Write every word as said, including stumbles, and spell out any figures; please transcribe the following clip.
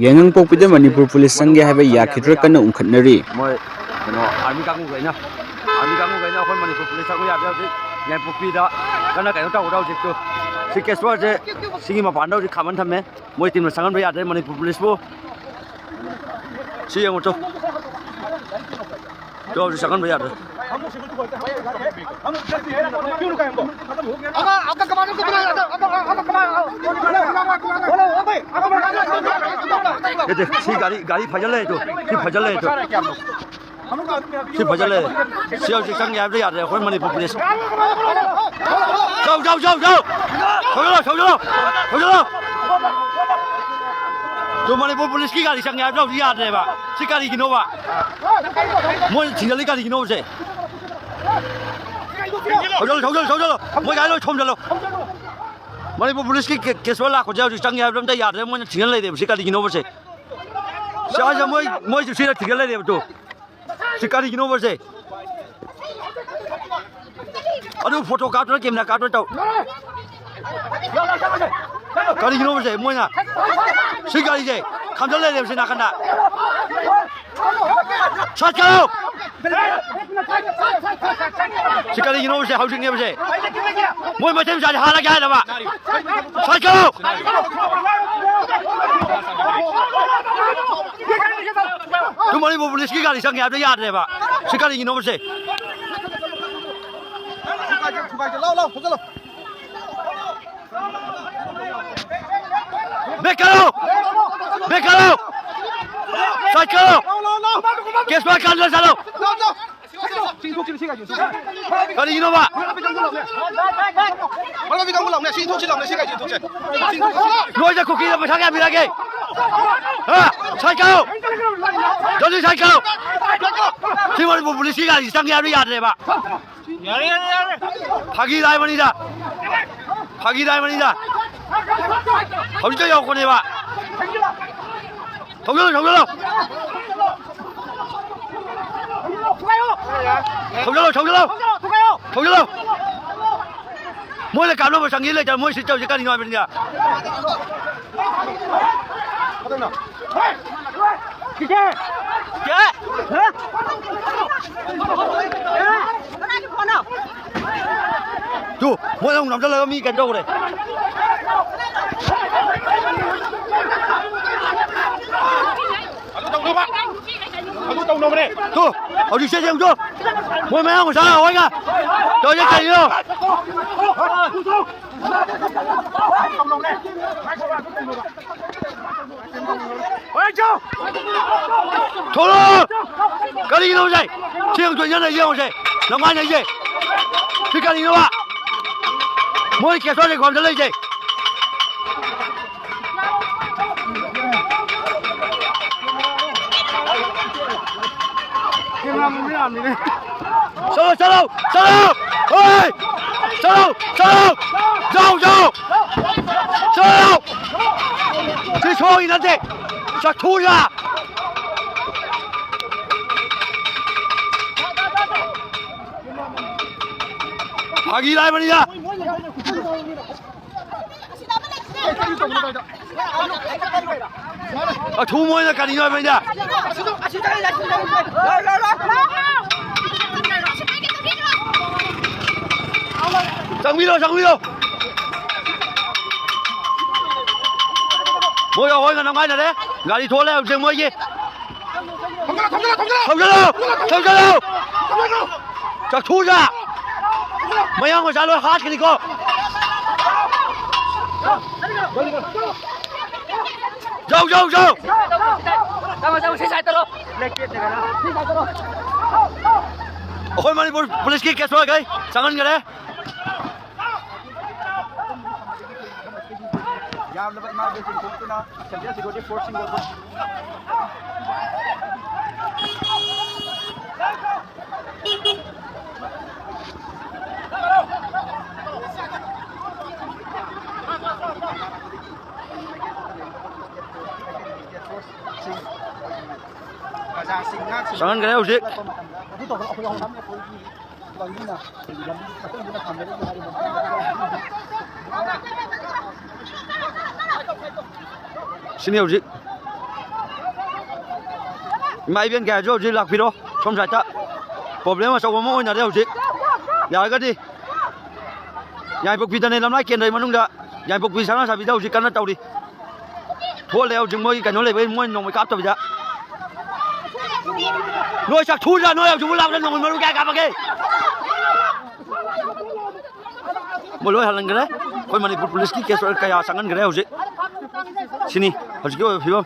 ꯌꯥꯏꯉꯪꯄꯣꯛꯄꯤꯗ Manipur police ꯆꯪꯒꯦ ꯍꯥꯏꯕ ꯌꯥꯈꯤꯗ꯭ꯔꯥ ꯀꯟꯅ ꯎꯪꯈꯠꯅꯔꯤ꯫ ꯃꯣꯏ ꯀꯩꯅꯣ ꯑꯥꯔꯃꯤ ꯀꯥꯡꯕꯨꯈꯩꯅ ꯑꯥꯔꯃꯤ ꯀꯥꯡꯕꯨꯈꯩꯅ ꯑꯩꯈꯣꯏ ꯃꯅꯤꯄꯨꯔ ꯄꯨꯂꯤꯁ ꯆꯪꯕ ꯌꯥꯗꯦ꯫ ꯍꯧꯖꯤꯛ ꯌꯥꯏꯉꯪꯄꯣꯛꯄꯤꯗ ꯀꯟꯅ ꯀꯩꯅꯣ ꯇꯧꯒꯗꯧ ꯍꯧꯖꯤꯛꯇꯣ꯫ ꯁꯤ ꯀꯦꯁꯄꯔꯁꯦ ꯁꯤꯒꯤ ꯃꯄꯥꯟꯗ ꯍꯧꯖꯤꯛ ꯈꯥꯝꯃꯟ ꯊꯝꯃꯦ꯫ ꯃꯣꯏ ꯇꯤꯝꯅ ꯆꯪꯍꯟꯕ ꯌꯥꯗ꯭ꯔꯦ ꯃꯅꯤꯄꯨꯔ ꯄꯨꯂꯤꯁꯄꯨ꯫ ꯁꯤ ꯌꯦꯡꯉꯨ ꯆꯣ꯫ ꯆꯣ, ꯍꯧꯖꯤꯛ ꯆꯪꯍꯟꯕ ꯌꯥꯗ꯭ꯔꯦ꯫ ꯅꯠꯇꯦ, ꯁꯤ ꯒꯥꯔꯤ ꯒꯥꯔꯤ ꯐꯖꯜ ꯂꯩ ꯇꯨ꯫ ꯁꯤ ꯐꯖꯜ ꯂꯩ ꯇꯨ꯫ ꯁꯤ ꯐꯖꯜ ꯂꯩ꯫ ꯁꯤ ꯍꯧꯖꯤꯛ ꯆꯪꯒꯦ ꯍꯥꯏꯕꯗ ꯌꯥꯗ꯭ꯔꯦ ꯑꯩꯈꯣꯏ ꯃꯅꯤꯄꯨꯔ ꯄꯨꯂꯤꯁ꯫ ꯆꯧ ꯆꯧ ꯆꯧ ꯆꯧ꯫ ꯊꯧꯖꯜꯂꯣ ꯊꯧꯖꯜꯂꯣ꯫ ꯊꯧꯖꯜꯂꯣ꯫ ꯇꯨ ꯃꯅꯤꯄꯨꯔ ꯄꯨꯂꯤꯁꯀꯤ ꯒꯥꯔꯤ ꯆꯪꯒꯦ ꯍꯥꯏꯕꯗ ꯍꯧꯖꯤꯛ ꯌꯥꯗ꯭ꯔꯦꯕ꯫ ꯁꯤ ꯀꯔꯤꯒꯤꯅꯣꯕ? ꯃꯣꯏ ꯊꯤꯡꯖꯜꯂꯤ ꯀꯔꯤꯒꯤꯅꯣꯕꯁꯦ? ꯊꯧꯖꯜꯂꯣ ꯊꯧꯖꯜꯂꯣ ꯊꯧꯖꯜꯂꯣ꯫ ꯃꯣꯏ ꯒꯥꯔꯤ ꯂꯣꯏ ꯊꯣꯝꯖꯜꯂꯣ꯫ ꯃꯅꯤꯄꯨꯔ ꯄꯨꯂꯤꯁꯀꯤ ꯀꯦ- ꯀꯦꯁꯨꯋꯦꯜ ꯂꯥꯛꯄꯁꯦ ꯍꯧꯖꯤꯛ ꯆꯪꯒꯦ ꯍꯥꯏꯕꯗ ꯑꯝꯇ ꯌꯥꯗ꯭ꯔꯦ꯫ ꯃꯣꯏꯅ ꯊꯤꯡꯖꯤꯜ ꯂꯩꯔꯦꯕ꯫ ꯁꯤ ꯀꯔꯤꯒꯤꯅꯣꯕꯁꯦ? ꯁꯤ ꯍꯥꯏꯁꯦ ꯃꯣꯏ ꯃꯣꯏꯁꯨ ꯁꯤꯗ ꯊꯤꯡꯖꯤꯜ ꯂꯩꯔꯦꯕ ꯇꯨ꯫ ꯁꯤ ꯀꯔꯤꯒꯤꯅꯣꯕꯁꯦ? ꯑꯗꯨ ꯐꯣꯇꯣ ꯀꯥꯞꯇꯅ ꯀꯦꯃꯦꯔꯥ ꯀꯥꯞꯇꯅ ꯇꯧ꯫ ꯀꯔꯤꯒꯤꯅꯣꯕꯁꯦ ꯃꯣꯏꯅ ꯁꯤ ꯒꯥꯔꯤꯁꯦ ꯈꯥꯝꯖꯤꯜ ꯂꯩꯔꯦꯕ ꯁꯤ ꯅꯥꯀꯟꯗ? ꯁꯠ ꯆꯠꯂꯣ! ꯁꯤ ꯀꯔꯤꯒꯤꯅꯣꯕꯁꯦ ꯍꯧꯖꯤꯛꯅꯦꯕꯁꯦ? ꯃꯣꯏ ꯃꯩꯇꯩ ꯃꯆꯥꯁꯦ ꯍꯥꯠꯂꯒꯦ ꯍꯥꯏꯔꯕ? ꯁꯠ ꯆꯠꯂꯣ! ꯇꯨ ꯃꯅꯤꯄꯨꯔ ꯄꯨꯂꯤꯁꯀꯤ ꯒꯥꯔꯤ ꯆꯪꯒꯦ ꯍꯥꯏꯕꯗ ꯌꯥꯗ꯭ꯔꯦꯕ꯫ ꯁꯤ ꯀꯔꯤꯒꯤꯅꯣꯕꯁꯦ? ꯕꯦꯛ ꯀꯥꯔꯣ! ꯕꯦꯛ ꯀꯥꯔꯣ! ꯁꯥꯏꯠ ꯀꯥꯔꯣ! ꯀꯦꯁꯄꯥ ꯀꯥꯟꯗ ꯆꯠꯂꯣ! ꯀꯔꯤꯒꯤꯅꯣꯕ? ꯅꯣꯏꯗ ꯀꯨꯀꯤꯗ ꯄꯩꯁꯥ ꯀꯌꯥ ꯄꯤꯔꯛꯑꯒꯦ? ꯍꯥ? ꯁꯥꯏꯠ ꯀꯥꯔꯣ! ꯖꯜꯗꯤ ꯁꯥꯏꯠ ꯀꯥꯔꯣ! ꯁꯤ ꯃꯅꯤꯄꯨꯔ ꯄꯨꯂꯤꯁꯀꯤ ꯒꯥꯔꯤ ꯆꯪꯒꯦ ꯍꯥꯏꯕꯗ ꯌꯥꯗ꯭ꯔꯦꯕ꯫ ꯌꯥꯔꯦ, ꯌꯥꯔꯦ, ꯌꯥꯔꯦ꯫ ꯐꯥꯒꯤ ꯍꯥꯏꯕꯅꯤꯗ꯫ ꯐꯥꯒꯤ ꯍꯥꯏꯕꯅꯤꯗ꯫ ꯍꯧꯖꯤꯛꯇ ꯌꯧꯔꯛꯄꯅꯦꯕ꯫ ꯊꯧꯖꯜꯂꯣ, ꯊꯧꯖꯜꯂꯣ꯫ ꯊꯧꯖꯜꯂꯣ, ꯊꯧꯖꯜꯂꯣ꯫ ꯊꯧꯖꯜꯂꯣ꯫ ꯃꯣꯏꯅ ꯀꯥꯞꯅꯕ ꯆꯪꯉꯤ ꯂꯩꯇꯕ ꯃꯣꯏ ꯁꯤ ꯇꯧꯔꯤꯁꯦ ꯀꯔꯤꯅꯣ ꯍꯥꯏꯕꯅꯤꯗ꯫ ꯇꯨ, ꯃꯣꯏ ꯑꯃꯨꯛ ꯅꯝꯁꯤꯜꯂꯒ ꯃꯤ ꯀꯩꯅꯣ ꯇꯧꯈ꯭ꯔꯦ꯫ ꯑꯗꯨ ꯇꯧꯅꯕ꯫ ꯑꯗꯨ ꯇꯧꯅꯕꯅꯦ꯫ ꯇꯨ, ꯍꯧꯖꯤꯛꯁꯦ ꯌꯦꯡꯉꯨ ꯇꯨ꯫ ꯃꯣꯏ ꯃꯌꯥꯡ ꯃꯆꯥ ꯍꯣꯏꯒ ꯇꯧꯔꯤꯁꯦ ꯀꯔꯤꯅꯣ? ꯊꯣꯛꯂꯛꯑꯣ! ꯀꯔꯤꯒꯤꯅꯣ ꯁꯦ? ꯁꯤ ꯌꯦꯡꯉꯨ ꯇꯨ, ꯌꯦꯡꯉꯨꯁꯦ꯫ ꯂꯝꯒꯥꯏꯅ ꯑꯩꯁꯦ꯫ ꯁꯤ ꯀꯔꯤꯅꯣꯕ? ꯃꯣꯏ ꯀꯦꯁꯣꯟ ꯂꯩꯈꯣꯝꯗ ꯂꯩꯁꯦ꯫ ꯆꯠꯂꯣ, ꯆꯠꯂꯣ, ꯆꯠꯂꯣ! ꯍꯣꯏ! ꯆꯠꯂꯣ, ꯆꯠꯂꯣ! ꯌꯥꯎ, ꯌꯥꯎ! ꯆꯠꯂꯣ! ꯁꯤ ꯁꯣꯏ ꯅꯠꯇꯦ! ꯆꯠꯊꯣꯛꯎ ꯌꯥ! ꯐꯥꯒꯤ ꯂꯥꯏꯕꯅꯤꯗ! ꯑꯊꯨꯕ ꯑꯣꯏꯅ ꯀꯔꯤꯅꯣ ꯍꯥꯏꯕꯅꯤꯗ? ꯆꯪꯕꯤꯔꯣ, ꯆꯪꯕꯤꯔꯣ꯫ ꯃꯣꯏ ꯑꯩꯈꯣꯏꯅ ꯅꯨꯡꯉꯥꯏꯅꯔꯦ꯫ ꯒꯥꯔꯤ ꯊꯣꯛꯂꯦ ꯍꯧꯖꯤꯛ ꯃꯣꯏꯒꯤ꯫ ꯊꯧꯖꯤꯜꯂꯣ! ꯊꯧꯖꯤꯜꯂꯣ! ꯆꯥꯛꯊꯨꯗ! ꯃꯌꯥꯡ ꯃꯆꯥ ꯂꯣꯏ ꯍꯥꯠꯈꯤꯅꯤꯀꯣ! ꯌꯥꯎ, ꯌꯥꯎ, ꯌꯥꯎ! ꯆꯪꯉꯣ, ꯆꯪꯉꯣ, ꯁꯤ ꯁꯥꯏꯠ ꯇꯧꯔꯣ꯫ ꯑꯩꯈꯣꯏ ꯃꯅꯤꯄꯨꯔ ꯄꯨꯂꯤꯁꯀꯤ ꯀꯦꯁ ꯄꯥꯏꯈꯩ ꯆꯪꯍꯟꯈ꯭ꯔꯦ꯫ ꯌꯥꯝꯂꯕ ꯏꯃꯥ ꯏꯕꯦꯜꯁꯤꯡ ꯊꯣꯛꯇꯨꯅ ꯁꯦꯟꯇ꯭ꯔꯦꯜ ꯁꯦꯀ꯭ꯌꯨꯔꯤꯇꯤ ꯐꯣꯔꯁꯁꯤꯡ ꯆꯪꯍꯟꯈ꯭ꯔꯦ ꯍꯧꯖꯤꯛ꯫ ꯁꯤꯅꯤ ꯍꯧꯖꯤꯛ꯫ ꯏꯃꯥ ꯏꯕꯦꯟ ꯀꯌꯥꯁꯨ ꯍꯧꯖꯤꯛ ꯂꯥꯛꯄꯤꯔꯣ꯫ ꯁꯣꯝ ꯁꯥꯏꯠꯇ ꯄ꯭ꯔꯣꯕ꯭ꯂꯦꯝ ꯑꯆꯧꯕ ꯑꯃ ꯑꯣꯏꯅꯔꯦ ꯍꯧꯖꯤꯛ꯫ ꯌꯥꯔꯒꯗꯤ ꯌꯥꯏꯄꯣꯛꯄꯤꯗꯅꯦ, ꯂꯝꯂꯥꯏ ꯀꯦꯟꯗ꯭ꯔꯒꯤ ꯃꯅꯨꯡꯗ ꯌꯥꯏꯄꯣꯛꯄꯤ ꯁꯅꯥ ꯁꯥꯕꯤꯗ ꯍꯧꯖꯤꯛ ꯀꯟꯅ ꯇꯧꯔꯤ꯫ ꯊꯣꯛꯂꯦ ꯍꯧꯖꯤꯛ ꯃꯣꯏꯒꯤ ꯀꯩꯅꯣ ꯂꯩꯕꯩ ꯃꯣꯏ ꯅꯣꯡꯃꯩ ꯀꯥꯞꯇꯕꯤꯗ꯫ ꯅꯣꯏ ꯆꯥꯛꯊꯨꯗ ꯅꯣꯏ ꯍꯧꯖꯤꯛ ꯂꯥꯛꯄꯗ ꯅꯣꯡꯃꯩ ꯃꯔꯨ ꯀꯌꯥ ꯀꯥꯞꯄꯒꯦ? ꯃꯣꯏ ꯂꯣꯏ ꯍꯜꯍꯟꯈ꯭ꯔꯦ꯫ ꯑꯩꯈꯣꯏ ꯃꯅꯤꯄꯨꯔ ꯄꯨꯂꯤꯁꯀꯤ ꯀꯦꯁ ꯀꯌꯥ ꯆꯪꯍꯟꯈ꯭ꯔꯦ ꯍꯧꯖꯤꯛ꯫ ꯁꯤꯅꯤ ꯍꯧꯖꯤꯛꯀꯤ ꯑꯣꯏꯕ ꯐꯤꯕꯝ꯫